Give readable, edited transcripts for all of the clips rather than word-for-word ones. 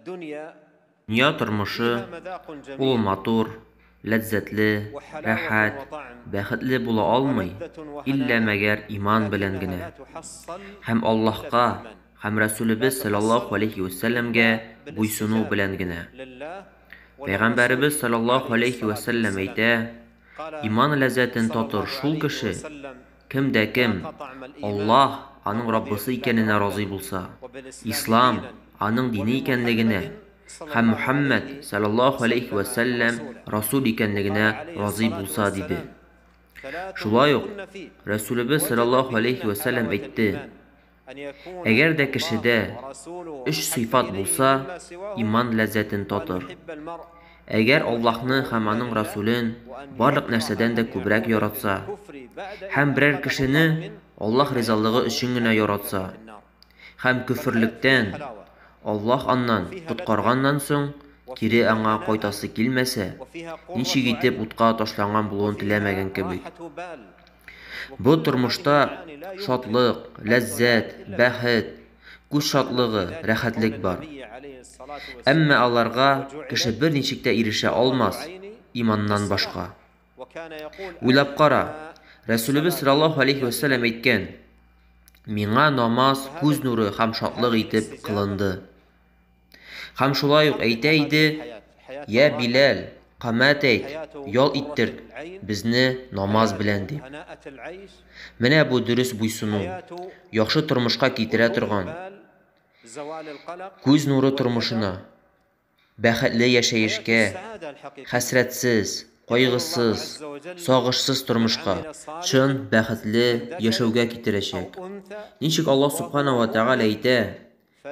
Дөнья тормышы ул матур, ләззәтле, рәхәт, бәхетле була алмый, иллә мәгәр иман белән генә. Һәм Аллаһка һәм Рәсүлебез салләллаһу галәйһи вә сәлләмгә буйсыну белән генә. Пәйгамбәребез салләллаһу галәйһи вә сәлләм әйтә, Иман ләззәтен татыр шул кеше, кем дә кем Аллаһ аның Раббысы икәненә разый булса, Ислам аның дине икәнлегенә һәм Мөхәммәд салләллаһу галәйһи вә сәлләм Расул икәнлегенә разый булса, диде. Шулай ук Рәсүлебез салләллаһу галәйһи вә сәлләм әйтте, Әгәр дә кешедә өч сыйфат булса, иман ләззәтен татыр. Әгәр Аллаһны һәм аның Расүлен барлык нәрсәдән дә күбрәк яратса, һәм берәр кешене Аллаһ ризалыгы өчен генә яратса, һәм көферлектән Аллаһ аннан коткарганнан соң кире аңа кайтасы килмәсә, ничек итеп утка ташланган булуын теләмәгән кебек. Бу тормышта шатлык, ләззәт, бәхет, күз шатлыгы, рәхәтлек бар. Әмма аларга кеше берничек тә ирешә алмас, иманнан башка. Уйлап кара, Рәсүлебез саллаллаһу алейһи вә сәлләм әйткән, Миңа намаз күз нуры һәм шатлык итеп кылынды. Һәм шулай ук әйтә иде, Йә Биләл, камәт әйт, ял иттерт безне намаз белән, дип. Менә бу дөрес буйсыну, яхшы тормышка китерә торган, күз нуры тормышына, бәхетле яшәешкә, хәсрәтсез, кайгысыз, сагышсыз тормышка, чын бәхетле яшәүгә китерәчәк. Ничек Аллаһ Субхана ва Тәгалә әйтә,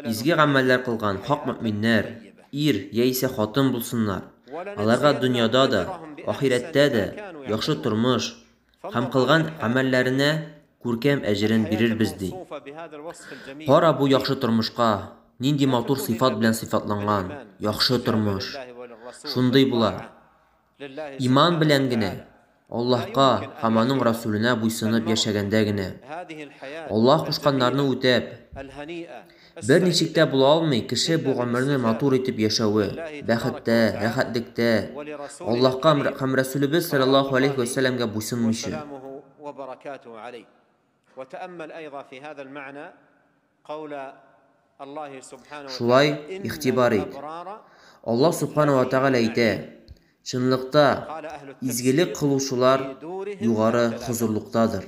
Изге гамәлләр кылган хак мөэминнәр, ир яисә хатын булсыннар, аларга дөньяда да, ахирәттә дә яхшы тормыш һәм кылган гамәлләренә күркәм әҗерен бирербез, ди. Кара бу яхшы тормышка, нинди матур сыйфат белән сыйфатланган, яхшы тормыш! Шундый була. Иман белән генә, Аллаһка һәм аның Расүленә буйсынып яшәгәндә генә. Аллаһ кушканнарны үтәп. Берничек тә була алмый кеше бу гомерне матур итеп яшәве, бәхеттә, рәхәтлектә, Аллаһка һәм Расүлебез салләллаһу галәйһи вә сәлләмгә буйсынмыйча. Шулай игътибар ит. Аллаһ Сүбхәнәһү вә Тәгалә әйтә, Чынлыкта, изгелек кылучылар югары хозурлыктадыр.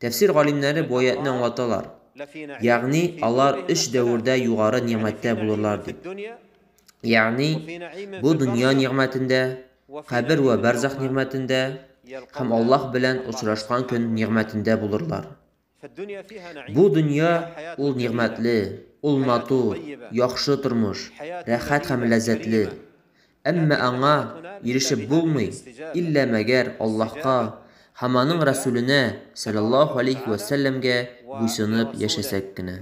Тәфсир галимнәре бу аятьне аңлаталар, ягъни алар өч дәвердә югары нигъмәттә булырлар дип. Ягъни, бу дөнья нигъмәтендә, кабер вә бәрзах нигъмәтендә һәм Аллаһ белән очрашкан көн нигъмәтендә булырлар. Бу дөнья ул нигъмәтле, ул матур, яхшы тормыш, рәхәт һәм ләззәтле. Әмма аңа ирешеп булмый, иллә мәгәр Аллаһка һәм Аның Рәсүленә, салләллаһу галәйһи вә сәлләмгә буйсынып яшәсәк кенә.